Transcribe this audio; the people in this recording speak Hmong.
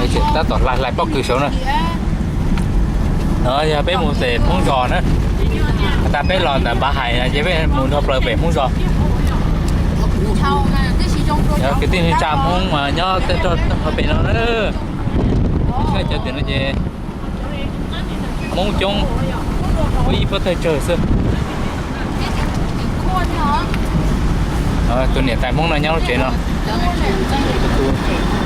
Tab tom hlais hlais pob kws saud na. No yog peb mus pem Hmoob zos na. Has tas peb los ntawm Npav Hais no ces peb mus nrog plaws pem Hmoob zos. Yog kwv tij neej tsa Hmoob mas nyob tej rog pem no na. Saib cov tim no ces Hmoob coob, ua ib pob tawg tsawg xwb. Tus niam tais Hmoob no nyob lub tsev no. Tus